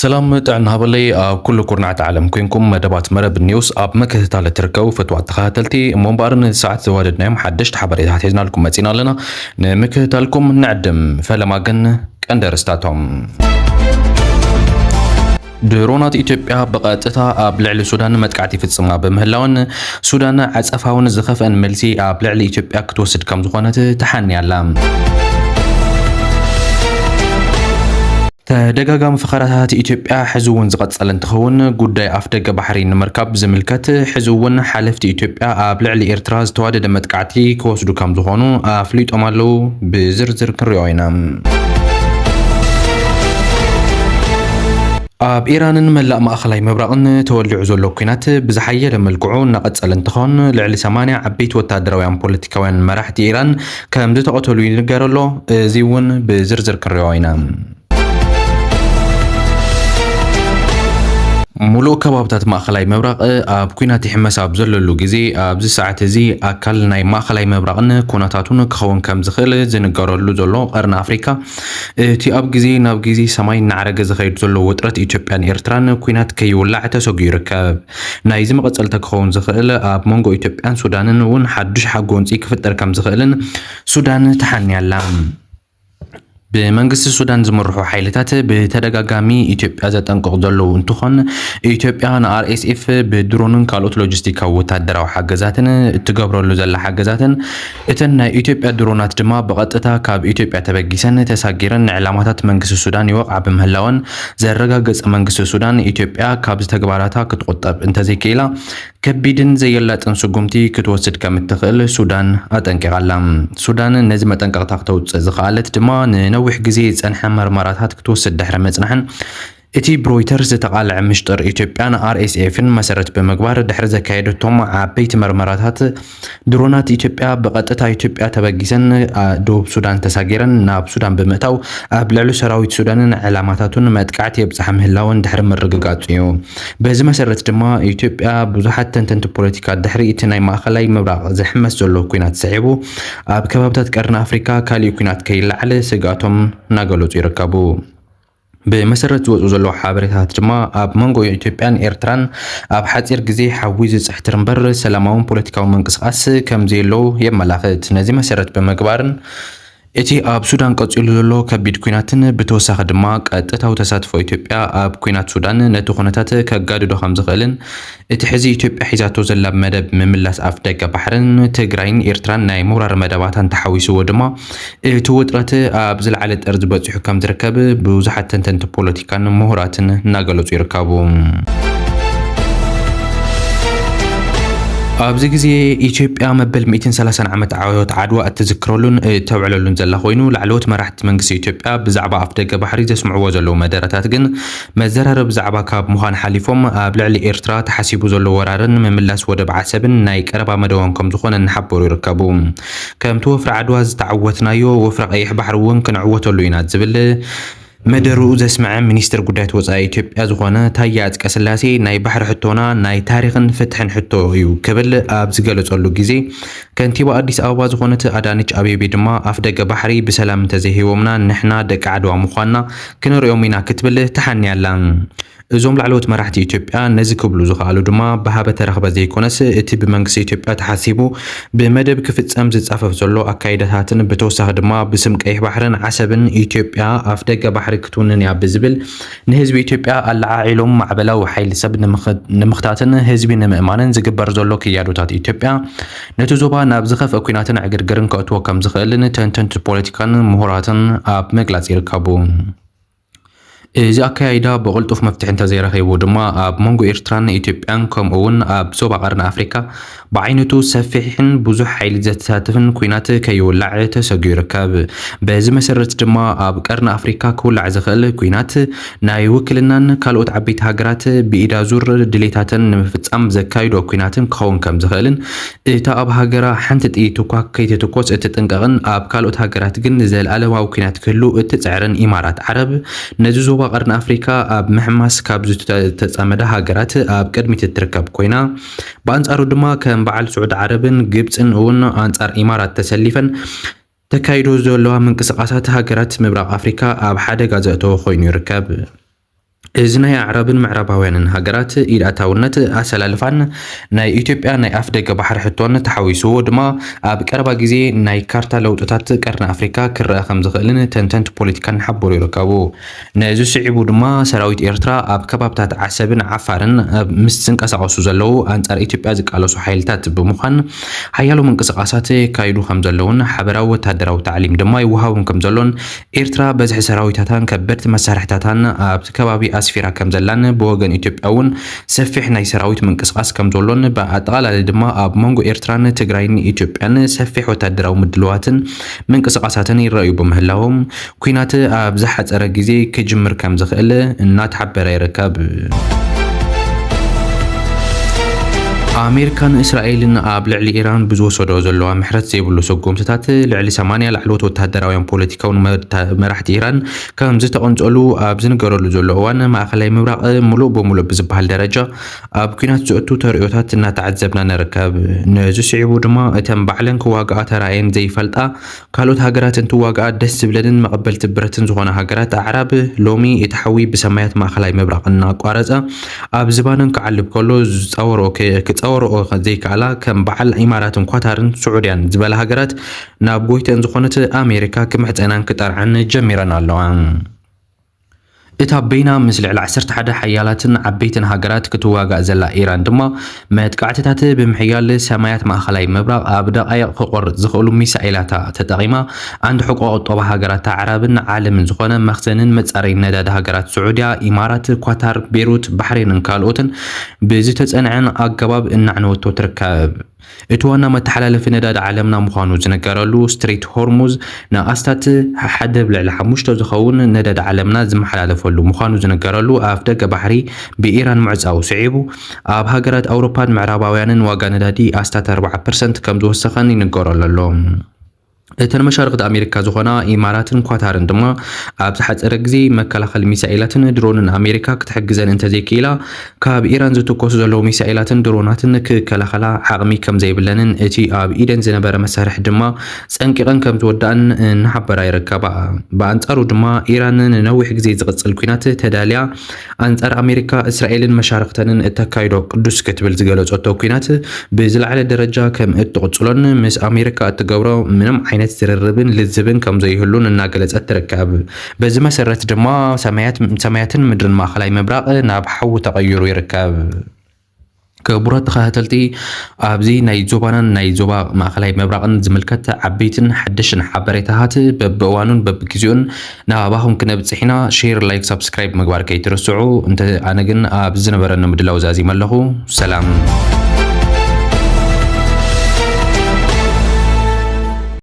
ሰላም ጥዕና ሃበለይ፣ ኣብ ኩሉ ኩርናዕቲ ዓለም ኮንኩም መደባት መረብ ኒውስ ኣብ ምክትታል እትርከቡ ፍትዋት ተኸታተልቲ። እሞ እምበኣር ንሰዓት ዘዋደድናዮም ሓደሽቲ ሓበሬታት ሒዝናልኩም መጺና ኣለና። ንምክትታልኩም ንዕድም። ፈለማ ግን ቀንዲ ኣርእስታቶም። ድሮናት ኢትዮጵያ ብቐጥታ ኣብ ልዕሊ ሱዳን መጥቃዕቲ ይፍጽማ ብምህላወን፣ ሱዳን ዓጸፋውን ዝኸፍአን መልሲ ኣብ ልዕሊ ኢትዮጵያ ክትወስድ ከም ዝኾነት ተሓንያ ኣላ። ተደጋጋሚ ፈኸራታት ኢትዮጵያ ሕዚ እውን ዝቐጸለ እንትኸውን፣ ጉዳይ ኣፍደገ ባሕሪ ንምርካብ ዝምልከት ሕዚ እውን ሓለፍቲ ኢትዮጵያ ኣብ ልዕሊ ኤርትራ ዝተዋደደ መጥቃዕቲ ክወስዱ ከም ዝኾኑ ኣፍሊጦም ኣለዉ። ብዝርዝር ክንሪኦ ኢና። ኣብ ኢራንን መላእ ማእኸላይ ምብራቕን ተወሊዑ ዘሎ ኲናት ብዝሓየለ መልክዑ እናቐጸለ እንትኾን፣ ልዕሊ ሰማንያ ዓበይቲ ወታደራውያን ፖለቲካውያን መራሕቲ ኢራን ከም ዝተቐተሉ ይንገር ኣሎ። እዚ እውን ብዝርዝር ክንሪኦ ኢና። ሙሉእ ከባብታት ማእኸላይ ምብራቕ ኣብ ኲናት ይሕመስ ኣብ ዘለሉ ግዜ፣ ኣብዚ ሰዓት እዚ ኣካል ናይ ማእኸላይ ምብራቕን ኩነታቱን ክኸውን ከም ዝኽእል ዝንገረሉ ዘሎ ቀርኒ ኣፍሪካ፣ እቲ ኣብ ግዜ ናብ ግዜ ሰማይ እናዓረገ ዝኸይድ ዘሎ ውጥረት ኢትዮጵያን ኤርትራን ኲናት ከይውላዕ ተሰጉ ይርከብ። ናይዚ መቐጸልታ ክኸውን ዝኽእል ኣብ መንጎ ኢትዮጵያን ሱዳንን እውን ሓዱሽ ሓጎንፂ ክፍጠር ከም ዝኽእልን ሱዳን ተሓንያ ኣላ። ብመንግስቲ ሱዳን ዝምርሑ ሓይልታት ብተደጋጋሚ ኢትዮጵያ ዘጠንቅቑ ዘለዉ እንትኾን፣ ኢትዮጵያ ንኣር ኤስ ኤፍ ብድሮንን ካልኦት ሎጂስቲካዊ ወታደራዊ ሓገዛትን እትገብረሉ ዘላ ሓገዛትን፣ እተን ናይ ኢትዮጵያ ድሮናት ድማ ብቐጥታ ካብ ኢትዮጵያ ተበጊሰን ተሳጊረን ንዕላማታት መንግስቲ ሱዳን ይወቕዓ ብምህላወን ዘረጋገጸ መንግስቲ ሱዳን፣ ኢትዮጵያ ካብዚ ተግባራታ ክትቑጠብ እንተዘይክኢላ፣ ከቢድን ዘየላጥን ስጉምቲ ክትወስድ ከም እትኽእል ሱዳን ኣጠንቂቓ ኣላ። ሱዳን ነዚ መጠንቀቕታ ክተውጽእ ዝኸኣለት ድማ፣ ንነዊሕ ግዜ ዝጸንሐ መርመራታት ክትወስድ ድሕሪ ምጽናሕን፣ እቲ ብሮይተርስ ዝተቓልዐ ምሽጥር ኢትዮጵያን ኣር ኤስ ኤፍን መሰረት ብምግባር ድሕሪ ዘካየደቶም ዓበይቲ መርመራታት፣ ድሮናት ኢትዮጵያ ብቐጥታ ኢትዮጵያ ተበጊሰን፣ ኣ፣ ደቡብ ሱዳን ተሳጊረን ናብ ሱዳን ብምእታው፣ ኣብ ልዕሊ ሰራዊት ሱዳንን ዕላማታቱን መጥቃዕቲ የብጽሓ ምህላወን ድሕሪ ምርግጋጹ እዩ። በዚ መሰረት ድማ፣ ኢትዮጵያ ብዙሓት ተንተንቲ ፖለቲካ ድሕሪ እቲ ናይ ማእኸላይ ምብራቕ ዝሕመስ ዘሎ ኲናት ስዒቡ፣ ኣብ ከባብታት ቀርኒ ኣፍሪካ ካሊእ ኲናት ከይለዓል ስግኣቶም እናገለጹ ይርከቡ። ብመሰረት ዝወጹ ዘለዉ ሓበሬታታት ድማ፣ ኣብ መንጎ ኢትዮጵያን ኤርትራን ኣብ ሓጺር ግዜ ሓዊ ዝጽሕትር እምበር ሰላማውን ፖለቲካዊ ምንቅስቓስ ከም ዘየለዉ የመላኽት። ነዚ መሰረት ብምግባርን፣ እቲ ኣብ ሱዳን ቀጺሉ ዘሎ ከቢድ ኲናትን ብተወሳኺ ድማ ቀጥታዊ ተሳትፎ ኢትዮጵያ ኣብ ኲናት ሱዳን ነቲ ኩነታት ከጋድዶ ከም ዝኽእልን፣ እቲ ሕዚ ኢትዮጵያ ሒዛቶ ዘላ መደብ ምምላስ ኣፍ ደገ ባሕርን ትግራይን ኤርትራን ናይ ምውራር መደባታን ተሓዊስዎ ድማ፣ እቲ ውጥረት ኣብ ዝለዓለ ጠርዚ በጺሑ ከም ዝርከብ ብዙሓት ተንተንቲ ፖለቲካን ምሁራትን እናገለጹ ይርከቡ። ኣብዚ ግዜ ኢትዮጵያ መበል ሚእትን ሰላሳን ዓመት ዓወት ዓድዋ እትዝክረሉን እተውዕለሉን ዘላ ኮይኑ፣ ላዕለዎት መራሕቲ መንግስቲ ኢትዮጵያ ብዛዕባ ኣፍ ደገ ባሕሪ ዘስምዕዎ ዘለዉ መደረታት ግን፣ መዘራረቢ ዛዕባ ካብ ምዃን ሓሊፎም፣ ኣብ ልዕሊ ኤርትራ ተሓሲቡ ዘሎ ወራርን ምምላስ ወደብ ዓሰብን ናይ ቀረባ መደቦም ከም ዝኾነ እናሓበሩ ይርከቡ። ከምቲ ወፍሪ ዓድዋ ዝተዓወትናዮ፣ ወፍሪ ቀይሕ ባሕሪ እውን ክንዕወተሉ ኢና ዝብል መደርኡ ዘስመዐ ሚኒስትር ጉዳያት ወጻኢ ኢትዮጵያ ዝኾነ ታየ ኣጽቀስላሴ፣ ናይ ባሕሪ ሕቶና ናይ ታሪኽን ፍትሕን ሕቶ እዩ ክብል ኣብ ዝገለጸሉ ግዜ፣ ከንቲባ ኣዲስ ኣበባ ዝኾነት ኣዳነች ኣቤቤ ድማ፣ ኣፍ ደገ ባሕሪ ብሰላም እንተዘይሂቦምና፣ ንሕና ደቂ ዓድዋ ምዃንና ክነርእዮም ኢና ክትብል ተሓንያ ኣላ። እዞም ላዕለዎት መራሕቲ ኢትዮጵያ ነዚ ክብሉ ዝኸኣሉ ድማ፣ ብሃበ ተረኽበ ዘይኮነስ፣ እቲ ብመንግስቲ ኢትዮጵያ ተሓሲቡ ብመደብ ክፍጸም ዝጻፈፍ ዘሎ ኣካይዳታትን፣ ብተወሳኺ ድማ ብስም ቀይሕ ባሕርን ዓሰብን ኢትዮጵያ ኣፍ ደገ ባሕሪ ክትውንን እያ ብዝብል፣ ንህዝቢ ኢትዮጵያ ኣለዓዒሎም ማዕበላዊ ሓይሊ ሰብ ንምኽ-፣ ንምኽታትን ህዝቢ ንምእማንን ዝግበር ዘሎ ክያዶታት፣ ኢትዮጵያ ነቲ ዞባ ናብ ዝኸፍአ ኲናትን ዕግርግርን ከእትዎ ከም ዝኽእልን ተንተንቲ ፖለቲካን ምሁራትን ኣብ ምግላጽ ይርከቡ። እዚ ኣካያይዳ ብቕልጡፍ መፍትሒ እንተዘይረኺቡ ድማ፣ ኣብ መንጎ ኤርትራን ኢትዮጵያን፣ ከምኡ እውን ኣብ ዞባ ቀርኒ ኣፍሪካ ብዓይነቱ ሰፊሕን ብዙሕ ሓይሊ ዘተሳትፍን ኲናት ከይውላዕ ተሰጊኡ ይርከብ። በዚ መሰረት ድማ፣ ኣብ ቀርኒ ኣፍሪካ ክውላዕ ዝኽእል ኲናት፣ ናይ ውክልናን ካልኦት ዓበይቲ ሃገራት ብኢዳ ዙር ድሌታተን ንምፍጻም ዘካይዶ ኲናትን ክኸውን ከም ዝኽእልን፣ እታ ኣብ ሃገራ ሓንቲ ጥይት እኳ ከይትትኮስ እትጥንቀቕን፣ ኣብ ካልኦት ሃገራት ግን ንዘለኣለማዊ ኲናት ክህሉ እትጽዕርን ኢማራት ዓረብ፣ ነዚ ዞባ ቀርኒ ኣፍሪካ ኣብ ምሕማስ ካብ ዝተጸመዳ ሃገራት ኣብ ቅድሚት እትርከብ ኮይና፣ ብኣንጻሩ ድማ ከም በዓል ስዑዲ ዓረብን ግብጽን እውን ኣንጻር ኢማራት ተሰሊፈን ተካይዶ ዘለዋ ምንቅስቓሳት ሃገራት ምብራቕ ኣፍሪካ ኣብ ሓደጋ ዘእተወ ኮይኑ ይርከብ። እዚ ናይ ኣዕራብን ምዕራባውያንን ሃገራት ኢድ ኣታውነት ኣሰላልፋን ናይ ኢትዮጵያ ናይ ኣፍ ደገ ባሕሪ ሕቶን ተሓዊስዎ ድማ ኣብ ቀረባ ግዜ ናይ ካርታ ለውጥታት ቀርኒ ኣፍሪካ ክረኣ ከም ዝኽእልን ተንተንቲ ፖለቲካ እናሓበሩ ይርከቡ። ነዚ ስዒቡ ድማ ሰራዊት ኤርትራ ኣብ ከባብታት ዓሰብን ዓፋርን ኣብ ምስ ዝንቀሳቐሱ ዘለዉ ኣንጻር ኢትዮጵያ ዝቃለሱ ሓይልታት ብምዃን ሓያሎ ምንቅስቓሳት የካይዱ ከም ዘለውን ሓበራዊ ወታደራዊ ታዕሊም ድማ ይወሃቦም ከም ዘሎን ኤርትራ በዝሒ ሰራዊታታን ከበድቲ መሳርሕታታን ኣብቲ ከባቢ ኣስፊራ ከም ዘላን ብወገን ኢትዮጵያ እውን ሰፊሕ ናይ ሰራዊት ምንቅስቓስ ከም ዘሎን ብኣጠቓላሊ ድማ ኣብ መንጎ ኤርትራን ትግራይን ኢትዮጵያን ሰፊሕ ወታደራዊ ምድልዋትን ምንቅስቓሳትን ይረኣዩ ብምህላዎም ኩናት ኣብ ዝሓጸረ ግዜ ክጅምር ከም ዝኽእል እናተሓበረ ይርከብ። ኣሜሪካን እስራኤልን ኣብ ልዕሊ ኢራን ብዝወሰዶ ዘለዋ ምሕረት ዘይብሉ ስጉምትታት ልዕሊ ሰማንያ ላዕለዎት ወታደራውያን ፖለቲካውን መራሕቲ ኢራን ከም ዝተቐንጸሉ ኣብ ዝንገረሉ ዘሎ እዋን ማእኸላይ ምብራቕ ምሉእ ብምሉእ ብዝበሃል ደረጃ ኣብ ኲናት ዘእቱ ተርእዮታት እናተዓዘብና ንርከብ። ነዚ ስዒቡ ድማ እተን ባዕለን ክዋግኣ ተራእየን ዘይፈልጣ ካልኦት ሃገራት እንትዋግኣ ደስ ዝብለንን መቐበልቲ ብረትን ዝኾና ሃገራት ኣዕራብ ሎሚ እቲ ሓዊ ብሰማያት ማእኸላይ ምብራቕ እናቋረጸ ኣብ ዝባነን ክዓልብ ከሎ ዝጻወርኦ ከ- ክጻወርኦ ዘይከኣላ ከም በዓል ኢማራትን ኳታርን ስዑድያን ዝበላ ሃገራት ናብ ጎይተን ዝኾነት ኣሜሪካ ክምሕጸናን ክጠርዓን ጀሚረን ኣለዋ። እታ በይና ምስ ልዕሊ ዓሰርተ ሓደ ሓያላትን ዓበይትን ሃገራት ክትዋጋእ ዘላ ኢራን ድማ መጥቃዕትታት ብምሕያል ሰማያት ማእኸላይ ምብራቕ ኣብ ደቓይቕ ክቆርጽ ዝኽእሉ ሚሳኤላታ ተጠቒማ ዓንዲ ሕቆ ቁጠባ ሃገራት ኣዕራብን ዓለምን ዝኾነ መኽዘንን መጻረይን ነዳዲ ሃገራት ስዑድያ፣ ኢማራት፣ ኳታር፣ ቤሩት፣ ባሕሬንን ካልኦትን ብዝተጸንዐን ኣገባብ እናዕነወቶ ትርከብ። እቲ ዋና መተሓላለፊ ነዳዲ ዓለምና ምዃኑ ዝንገረሉ ስትሬት ሆርሙዝ ንኣስታት ሓደ ኣብ ልዕሊ ሓሙሽተ ዝኸውን ነዳዲ ዓለምና ዝመሓላለፈሉ ምዃኑ ዝንገረሉ ኣፍ ደገ ባሕሪ ብኢራን ምዕጻው ስዒቡ ኣብ ሃገራት ኣውሮፓን ምዕራባውያንን ዋጋ ነዳዲ ኣስታት ኣርባዓ ፐርሰንት ከም ዝወሰኸን ይንገረሉ ኣሎ። እተን መሻርኽቲ ኣሜሪካ ዝኾና ኢማራትን ኳታርን ድማ ኣብ ዝሓጸረ ግዜ መከላኸሊ ሚሳኤላትን ድሮንን ኣሜሪካ ክትሕግዘን እንተዘይክኢላ ካብ ኢራን ዝትኮሱ ዘለዉ ሚሳኤላትን ድሮናትን ክከላኸላ ዓቕሚ ከም ዘይብለንን እቲ ኣብ ኢደን ዝነበረ መሳርሒ ድማ ጸንቂቐን ከም ዝወዳእን እናሓበራ ይርከባ። ብኣንጻሩ ድማ ኢራን ንነዊሕ ግዜ ዝቕጽል ኲናት ተዳልያ ኣንጻር ኣሜሪካ፣ እስራኤልን መሻርኽተንን እተካይዶ ቅዱስ ክትብል ዝገለጸቶ ኲናት ብዝለዓለ ደረጃ ከም እትቕጽሎን ምስ ኣሜሪካ እትገብሮ ምንም ዓይነት ዝርርብን ልዝብን ከም ዘይህሉን እናገለጸት ትርከብ። በዚ መሰረት ድማ ሰማያት ሰማያትን ምድርን ማእኸላይ ምብራቕ ናብ ሓዊ ተቐይሩ ይርከብ። ክቡራት ተኸታተልቲ፣ ኣብዚ ናይ ዞባናን ናይ ዞባ ማእኸላይ ምብራቕን ዝምልከት ዓበይትን ሓደሽን ሓበሬታታት በብእዋኑን በብግዜኡን ናባኹም ክነብጽሕ ኢና። ሼር፣ ላይክ፣ ሳብስክራይብ ምግባር ከይትርስዑ። እንተ ኣነ ግን ኣብ ዝነበረኒ ምድላው ዛዚመ ኣለኹ። ሰላም።